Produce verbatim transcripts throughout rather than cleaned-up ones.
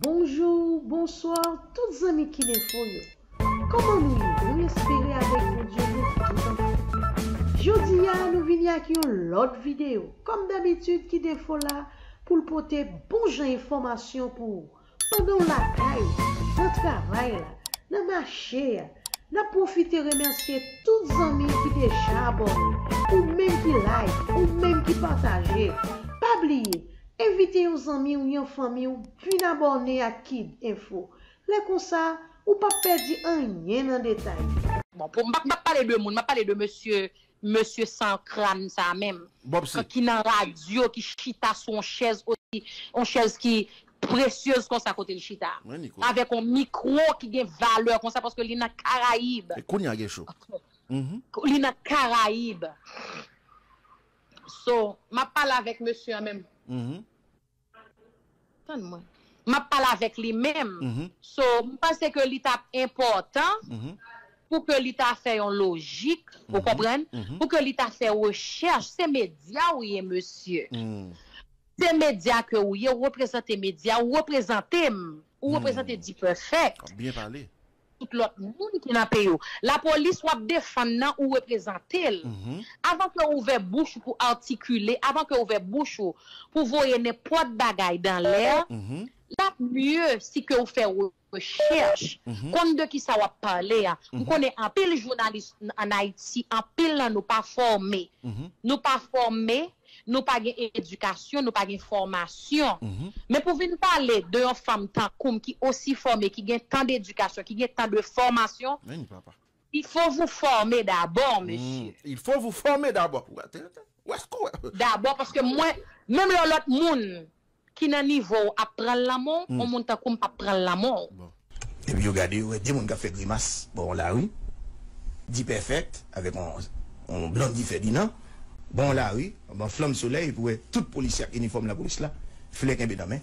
Bonjou, bonswa, tout zanmi Kid Info yo. Kòman nou ye? Nou espere avèk Bondye nou tout anfòm. Jodi a, nou vini ak yon lòt videyo. Kòm dabitid, Kid Info la pou l pote bon jan enfòmasyon pou ou. Pandan w lakay ou, nan travay la, nan mache a, n ap pwofite remèsye tout zanmi ki deja abòne, ou menm ki like, ou menm ki pataje. Pa bliye, envite yon zanmi w, yon fanmi w, vin abòne ak Kid Info. Lè konsa, ou p ap pèdi anyen nan detay. Bon, pou m p ap pale de moun, m ap pale de mesye mesye san kran sa menm. Bob C. Ki nan radyo, ki chita sou yon chèz osi, yon chèz ki presyez konsa kote l chita. Avèk yon mikwo ki gen valè konsa paske li nan Karayib. E kounye a gen cho. Li nan Karayib. So, m ap pale avèk mesye an menm. Tann mwen. M ap pale avèk li menm. So, m panse ke li t ap enpòtan pou ke li ta fè yon lojik, ou konprann? Pou ke li ta fè rechèch. Se medya ou ye, mesye. Se medya ke ou ye, ou reprezante medya, ou reprezante m, ou reprezante D-Perfect. W ap byen pale. Tout lòt moun ki nan peyi w. Lapolis w ap defann nan ou reprezante l. Avan ke w ouvè bouch ou pou atikile, avan ke w ouvè bouch ou pou voye nenpòt bagay dan lè, l ap mye si ke w fè rechèch, konn de kisa w ap pale a. M konnen anpil jounalis ann Ayiti, anpil nan nou pa fòme. Nou pa fòme, nou pa gen edikasyon, nou pa gen fòmasyon. Men pou vin pale de yon fanm tankou m ki osi fòme, ki gen tan de edikasyon, ki gen tan de fòmasyon, il faut vous former d'abord, mesye. Il faut vous former d'abord. Ou wè, te- te- ou wè s kou wè. Dabò, paske mwen, menm lè lòt moun ki nan nivo w ap pran l nan men w, yon moun tankou m p ap pran l nan men w. Epi yo gade, yo wè de moun k ap fè grimas bò yon lari. D-Perfect avèk yon, yon Blondy Ferdinand. Bò yon lari, anba yon flanm solèy, epi w wè tout polisye ak inifòm lapolis la, filè kenbe nan men.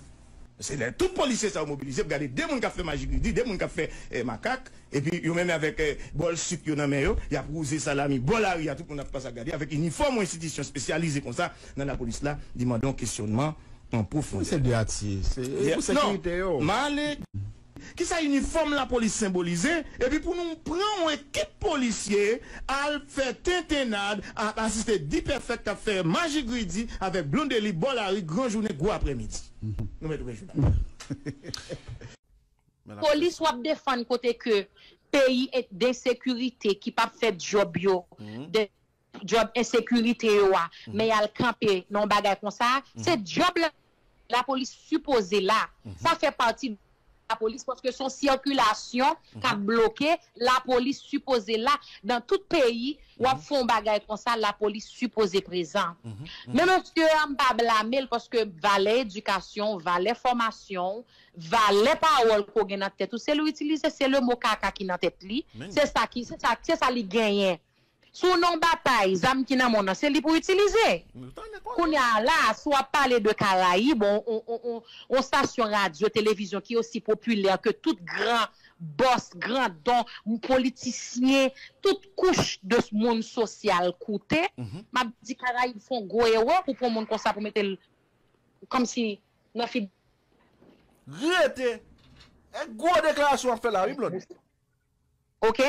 Se lè tout polisye sa yo mobilize, pou gade de moun k ap fè maji gridi, de moun k ap fè eh, makak, epi yo menm avèk eh, bòl sik yo nan men yo, y ap wouze salami bò lari a, tout moun ap pase ap gade, avèk inifòm yon enstitisyon espesyalize konsa nan lapolis la, li mande yon kesyonnman an pwofondè. Se de atis, se pou sekirite yo. M ale. Kisa inifòm lapolis senbolize? Epi pou nou pran yon ekip polisye al fè tentennad, al asiste D-Perfect k ap fè maji gridi avèk Blondedy bò lari gran jounen gwo aprèmidi. Nou mèt ouvè jounal. Polis w ap defann kote ke peyi densekirite ki p ap fè djòb yo, de djòb ensekirite yo a, men y al kanpe nan yon bagay konsa, se djòb la, lapolis sipoze la. Sa fè pati de lapolis paske se yon sikilasyon k ap bloke, lapolis sipoze la. Nan tout peyi, w ap fè yon bagay konsa, lapolis sipoze prezan. Men mesye a, m pa blame l paske valè edikasyon, valè fòmasyon, valè pawòl ke w gen nan tèt ou, se li w itilize, se le mo kaka ki nan tèt li, se sa ki, se sa, se sa li genyen. Si w nan yon batay, zam ki nan men w nan, se li pou w itilize. Kounye a la, si w ap pale de Karayib, on, on, on, on, on stasyon radyo, televizyon ki osi popilè ke tout gran bòs, gran don, politisyen, tout kouch de moun sosyal koute, m ap di Karayib fè yon gwo erè pou pran moun konsa pou mete l kòmsi nan figi. Rete! E gwo deklarasyon w ap fè la, wi, Blondy. Ok?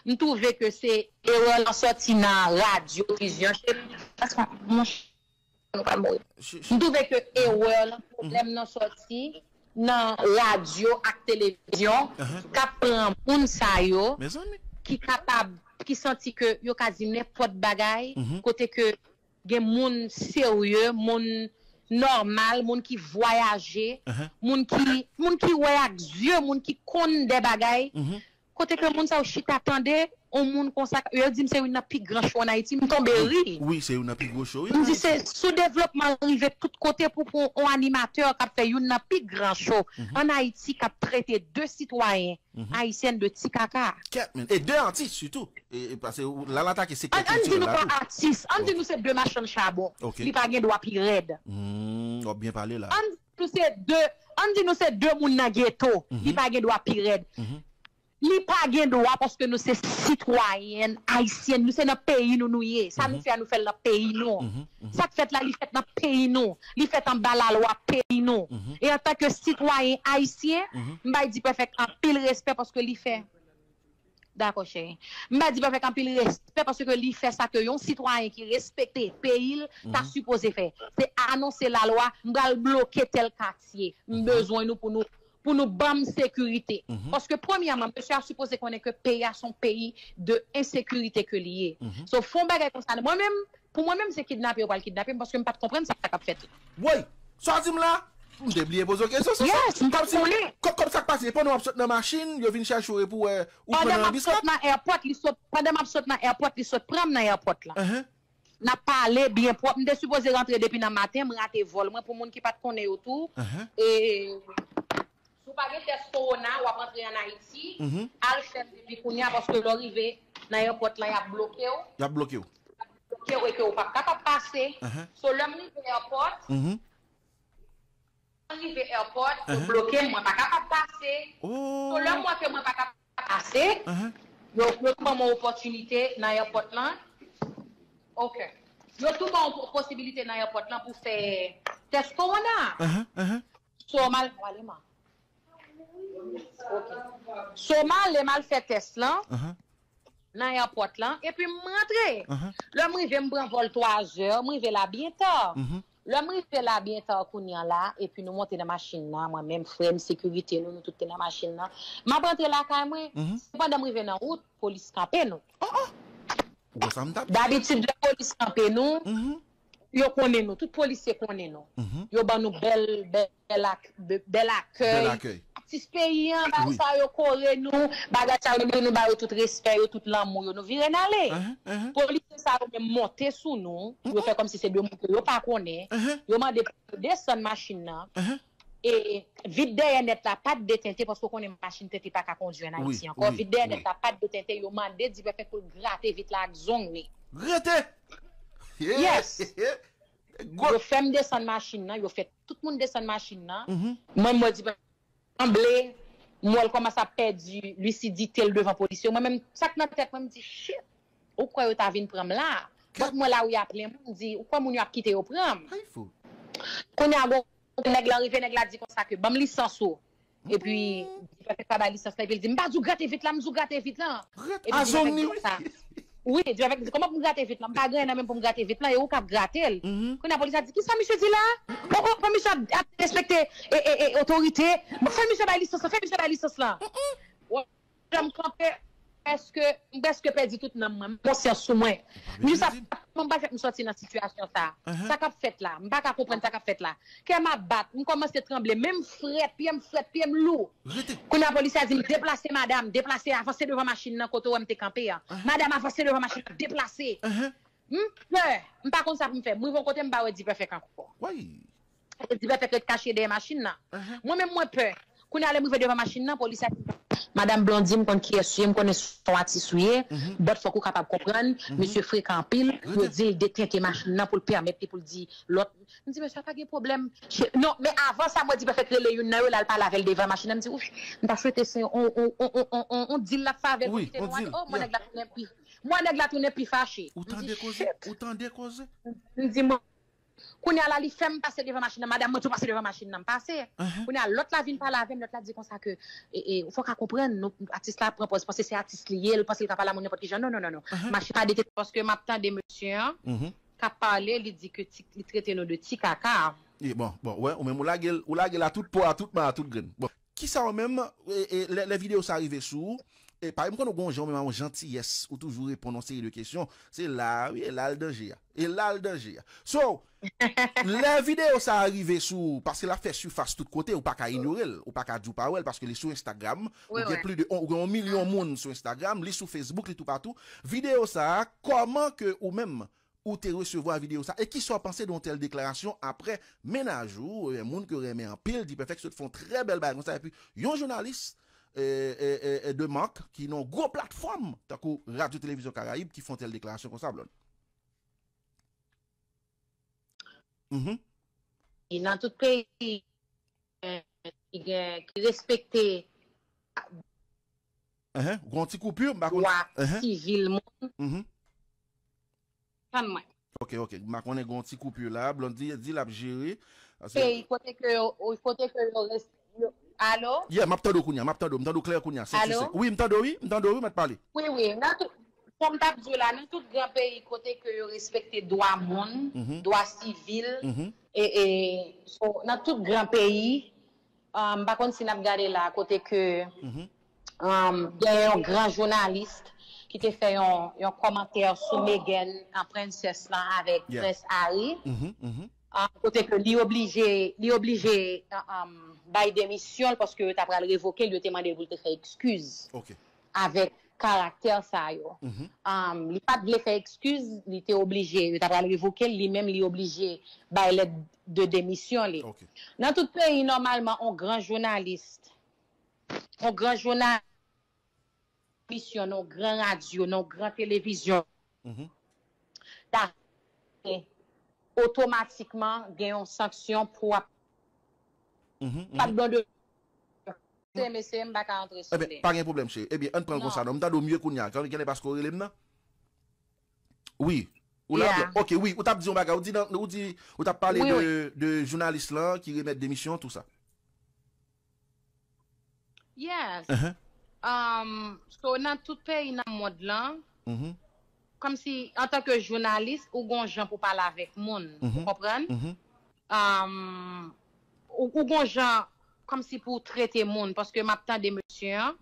M twouve ke se erè lan sòti nan radyo, televizyon. M twouve ke erè lan, pwoblèm nan sòti nan radyo ak televizyon k ap pran moun sa yo ki kapab, ki santi ke yo ka di nenpòt bagay, kote ke gen moun serye, moun nòmal, moun ki vwayaje, moun ki, moun ki wè ak zye, moun ki konn de bagay. Kote ke moun sa yo chita tande yon moun konsa, yo di m se youn nan pi gran cho ann Ayiti, m tonbe ri. Wi, se youn nan pi gwo cho, wi. M di se soudevlopman rive tout kote pou, pou yon animatè k ap fè youn nan pi gran cho ann Ayiti k ap trete de sitwayen ayisyen de ti kaka. Kèt, men. E de atis, sitou. E, e, paske ou, la, l atake sektè Ann, ann di kiltirèl nou la pa tou. Atis, ann di nou se de machann chabon. Ok. Li pa gen dwa pi rèd. Hmm, w ap byen pale la. Ann di nou se de, ann di nou se de moun nan geto. Li pa gen dwa pi rèd. Li pa gen dwa paske nou se sitwayèn ayisyèn, nou se nan peyi nou nou ye. Sa nou fè a, nou fè l nan peyi nou. Sa k fèt la, li fèt nan peyi nou. Li fèt anba lalwa peyi nou. E antanke sitwayen ayisyen, m bay Dipèfèk anpil respè paske li fè Dakò, cheri. M bay Dipèfèk anpil respè paske li fè sa ke yon sitwayen ki respekte peyi l ta sipoze fè. Se anonse lalwa, m pral bloke tèl katye. M bezwen nou pou nou pou nou ban m sekirite. Paske premyèman, mesye a sipoze konnen ke peyi a se yon peyi de ensekirite ke li ye. So, fè yon bagay konsa, mwen menm, pou mwen menm, se kidnape yo pral kidnape m paske m pa t konprann sa k ap fèt la. Woy! Sa w di m la? M te bliye poze w kesyon sa. Yes, m pa t konnen. Kòm sa k pase, pandan w ap sot nan machin, yo vin chache w epi w wè ou pran nan bis la? Pandan m ap sot nan airport, li sot, pandan m ap sot nan airport, li sot pran m nan airport la. N ap pale byen pwòp. M te sipoze rantre depi nan maten, m rate vòl mwen. Pou moun ki pa t konnen yo tou, e, si w pa gen tès kowona, w ap rantre ann Ayiti, al fè l depi kounye a, paske lè w rive nan airport la, y ap bloke w. Y ap bloke w. Y ap bloke w e ke w p ap kapab pase. So, lè m rive airport, Mwen rive airport, yo bloke m, mwen pa kapab pase. So, lè m wè ke mwen pa kapab pase, yo, yo ban mwen opòtinite nan airport lan. Ok. Yo tou ban mwen posibilite nan airport lan pou fè tès kowona. So, m al, wale man. Ok. So, m ale, m al fè tès lan nan airport lan, epi m rantre. Lè m rive, m pran vòl twa zè, m rive la byen ta. Lè m rive la byen ta kounye a la, epi nou monte nan machin nan, mwen menm, frè m, sekirite nou, nou tout te nan machin nan. M ap rantre lakay mwen, se pandan m rive nan wout, polis kanpe nou. Ou konn sa m t ap di? Dabitid, lè polis kanpe nou, yo konnen nou, tout polisye konnen nou. Yo ban nou bèl, bèl, ak-, bèl akèy. Bèl akèy. Atis peyi an, bagay sa yo kore nou, bagay sa yo, nou ba yo tout respè yo, tout lanmou yo, nou vire n ale. Polisye sa yo menm monte sou nou, yo fè kòmsi se de moun ke yo pa konnen, yo mande pou nou desann machin nan. E vit dèyè nèt la pa t detente, paske w konnen machin tente pa ka kondui ann Ayiti ankò. Vit dèyè nèt la pa t detente, yo mande Dipèfèk pou l grate vit la ak zong li. Grate! Yes! Yo fè m desann machin nan, yo fè tout moun desann machin nan. Mwen, mwen di, sanble, m wè l kòmanse ap pèdi lisidite l devan polis yo. Mwen menm, sa k nan tèt mwen, m di, shit, ou kwè yo ta vin pran m la? But mwen lari a plen moun, m di, ou kwè moun yo ap kite yo pran m? Kounye a, gon nèg lan rive, nèg la di konsa ke, ban m lisans ou. Epi, Dipèfèk pa bay lisans la, epi l di, m pa di w grate vit la, m di w grate vit lan. Epi Dipèfèk di konsa. Wi, Dipèfèk di, kòman pou m grate vit lan? M pa gen anyen nan men m pou m grate vit lan, e ou k ap grate l. Kounye a, polis la di, kisa misye di la? O, o, fò misye ap, ap respekte, e, e, e, otorite. Fè misye bay lisans lan, fè misye bay lisans lan. Lè m kanpe, èske, m prèske pèdi tout nanm mwen, m konsyans sou mwen. M di sa, kòman m pral fè pou m sòti nan sitiyasyon sa? Sa k ap fèt la? M pa ka konprann sa k ap fèt la. Kè m ap bat, m kòmanse tranble, men m frèt, pye m frèt, pye m lou. Kounye a, polisye a di m, deplase, madanm, deplase, avanse devan machin nan kote w wè m te kanpe a. Madanm, avanse devan machin nan, deplase. M pè, m pa konn sa pou m fè. M rive yon kote, m pa wè Dipèfèk ankò. Dipèfèk ret kache dèyè machin nan. Mwen menm, mwen pè. Kounye a, lè m rive devan machin nan, polis la di, madanm Blondy, m konn kiyès ou ye, m konnen se yon atis ou ye, but fòk ou kapab konprann, misye frekan anpil, yo di l detente machin nan pou l pèmèt li pou l di lòt. M di, mesye, pa gen pwoblèm. Non, men avan sa, mwen Dipèfèk rele youn nan yo, l al pale avè l devan machin nan, m di, wi, m ta swete se yon, yon, yon dil l ap fè avè l pou kite nou ale. O, mwen nèg la tounen pi, mwen nèg la tounen pi fache. M di, shit. Ou tande koze? M di, mwen Kounye a la, li fè m pase devan machin nan. Madanm mwen tou pase devan machin nan, m pase. Kounye a, lòt la vin pale avè m, lòt la di konsa ke, e, e, fò w ka konprann, nou, atis la pran pòz, panse se atis li ye, l panse l ka pale a moun nenpòt ki jan. Non, non, non, non. Machin pa detente paske m ap tande mesye an k ap pale, li di ke ti, li trete nou de ti kaka. E bon, bon, wè, ou menm ou lage l, ou lage l a tout pò, a tout ma, a tout grenn. Bon. Kisa ou menm, e, e, lè, lè videyo sa rive sou ou, e, parèy m konnen ou gon jan, ou menm a yon jantiyès, ou toujou reponn yon seri de kesyon, se la a, wi, e la l danje a. E la l danje a. So, lè videyo sa a rive sou ou, paske l ap fè sifas tout kote, ou pa ka inyore l, ou pa ka di w pa wè l, paske li sou Instagram, ou gen plis de, ou gen yon milyon moun sou Instagram, li sou Facebook, li toupatou. Videyo sa a, kòman ke ou menm, ou te resevwa videyo sa? E kisa w panse de yon tèl deklarasyon apre mennaj ou, oubyen moun ke w renmen anpil, Dipèfèk sot fè yon trè bèl bagay konsa, epi yon jounalis, e, e, e, e, de mak, ki nan yon gwo platfòm, tankou Radyo Televizyon Karayib, ki fè yon tèl deklarasyon konsa, Blonde? Mhm. E nan tout peyi, e, ki gen, ki respekte Enhen, gon ti koupi, m pa konn. Dwa sivil moun. Mhm. Tann mwen. Ok, ok. M pa konnen gon ti koupi la. Blondy di l ap jere. Paske peyi kote ke yo, kote ke yo res-, yo, alo? Yeah, m ap tande w kounye a, m ap tande w, m tande w klè kounye a, senk sou senk. Wi, m tande w, wi, m tande w, wi, mèt pale. Wi, wi, nan tout, kòm m t ap di w la, nan tout gran peyi kote ke yo respekte dwa moun, dwa sivil, e, e, so, nan tout gran peyi, um, m pa konn si n ap gade la, kote ke, um, gen yon gran jounalis ki te fè yon, yon kòmantè sou Meghan, an, prensès lan avèk Prens Harry. Um, kote ke li oblije, li oblije, um, bay demisyon l paske yo ta pral revoke l, yo te mande l pou l te fè ekskiz avèk karaktè sa yo. Um, li pa t vle fè ekskiz, li te oblije, yo ta pral revoke l, li menm li oblije bay lèt de demisyon li. Nan tout peyi, nòmalman, on gran jounalis, on gran jounalis, misyon, nan on gran radyo, nan on gran televizyon, ta otomatikman gen yon sanksyon pou ap pa t bon de se mesye, m pa ka antre sou li. Ebyen, pa gen pwoblèm, cheri. Ebyen, ann pran l konsa, non. M tande w mye kounye a. Gen lè paske w rele m nan. Wi. Ou la, yeah. Ok, wi, ou t ap di yon bagay, ou di nan, ou di, ou t ap pale de, de jounalis lan ki remèt demisyon, tou sa. Yes. Um, so, nan tout peyi nan mond lan, kòmsi, antanke jounalis, ou gon jan pou pale avèk moun. Ou konprann? Um, ou, ou gon jan, kòmsi pou w trete moun, paske m ap tande mesye an,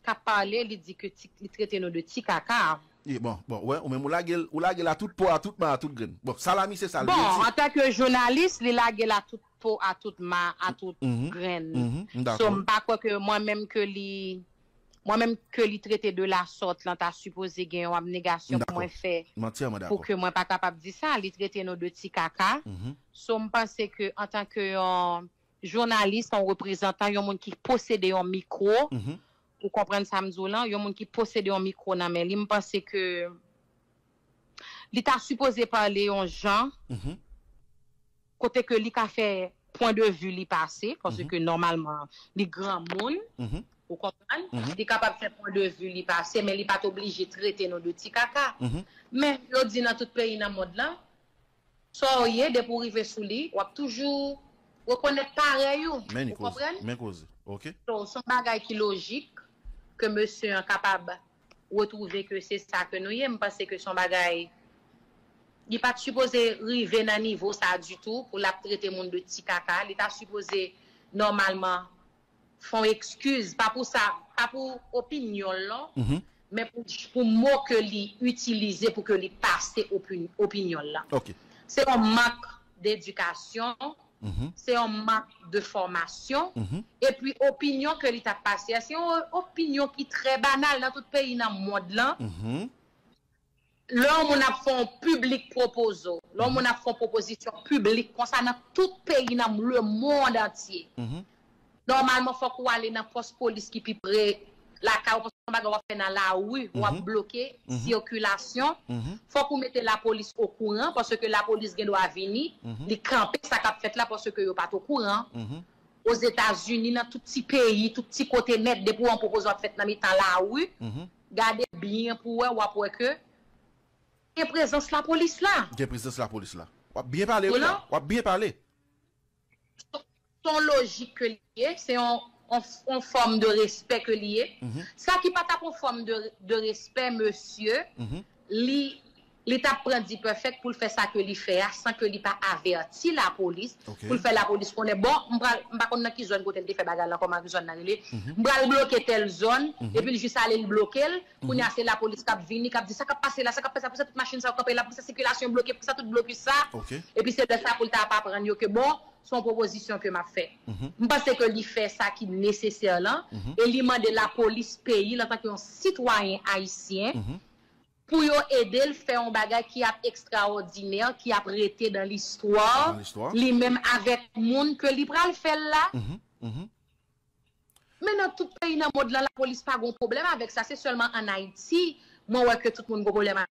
k ap pale, li di ke ti, li trete nou de ti kaka. Bon, bon, wè, ou menm ou lage l, ou lage l a tout po, a tout ma, a tout grenn. Bon, salami se sa l vle di. Bon, antanke jounalis, li lage l a tout po, a tout ma, a tout grenn. So, m pa kwè ke mwen menm ke li, mwen menm ke li trete de la sòt lan, ta sipoze gen yon abnegasyon pou mwen fè pou ke mwen pa kapab di sa. Li trete nou de ti kaka. So, m panse ke antanke yon jounalis, yon reprezantan, yon moun ki posede yon mikwo, ou konprann sa m di w lan, yon moun ki posede yon mikwo nan men li, m panse ke li ta sipoze pale yon jan, kote ke li ka fè pwen de vi li pase, paske nòmalman, li granmoun, ou konprann? Li kapab fè pwen de vi li pase, men li pa t oblije trete nou de ti kaka. Men, yo di nan tout peyi nan mond lan, sa w ye, depi w rive sou li, w ap toujou rekonèt parèy ou. Ou konprann? Men koze. Ok. So, se yon bagay ki lojik ke mesye an kapab retwouve ke se sa ke nou ye. M panse ke se yon bagay, li pa t sipoze rive nan nivo sa ditou pou l ap trete moun de ti kaka. Li ta sipoze nòmalman fè yon ekskiz, pa pou sa, pa pou opinyon l lan, men pou, pou mo ke li itilize pou ke li pase opi-, opinyon l lan. Se yon mank dedikasyon, se yon mank de fòmasyon, epi opinyon ke li t ap pase a, se yon opinyon ki trè banal nan tout peyi nan mond lan. Lè yon moun ap fè yon piblik pwopoze w, lè yon moun ap fè yon pwopozisyon piblik konsa nan tout peyi nan lemonn antye, nòmalman fòk ou ale nan pòs polis ki pi pre lakay ou, paske yon bagay w ap fè nan lari, w ap bloke sikilasyon. Fòk ou mete lapolis okouran, paske lapolis gen dwa vini, li kanpe sa k ap fèt la, paske yo pa t okouran. Ozetazini, nan tout ti peyi, tout ti kote nèt, depi w wè yon pwopozisyon ap fèt nan mitan lari, gade byen pou w wè, w ap wè ke gen prezans lapolis la. Gen prezans lapolis la. W ap byen pale, wi, la. W ap byen pale. Se yon lojik ke li ye, se yon, yon, yon fòm de respè ke li ye. Sa ki pa t ap yon fòm de, de respè, mesye, li, li t ap pran D-Perfect pou l fè sa ke li fè a, san ke li pa avèti lapolis, pou l fè lapolis konnen, bon, m pral, m pa konn nan ki zòn kote l te fè bagay lan, kòman zòn nan rele, m pral bloke tèl zòn, epi l jis ale l bloke l, kounye a se lapolis k ap vini, k ap di, sa k ap pase la, sa k ap pase la, poukisa tout machin sa yo kanpe la, poukisa sikilasyon bloke, poukisa tout blokis sa, epi se lè sa pou l ta ap aprann yo ke, bon, se yon pwopozisyon ke m ap fè. M panse ke li fè sa ki nesesè lan, e li mande lapolis peyi l antanke yon sitwayen ayisyen, pou yo ede l fè yon bagay ki ap ekstraòdinè, ki ap rete dan listwa, li menm avèk moun ke li pral fè l la. Men nan tout peyi nan mond lan, lapolis pa gon pwoblèm avèk sa. Se sèlman ann Ayiti, mwen wè ke tout moun gon pwoblèm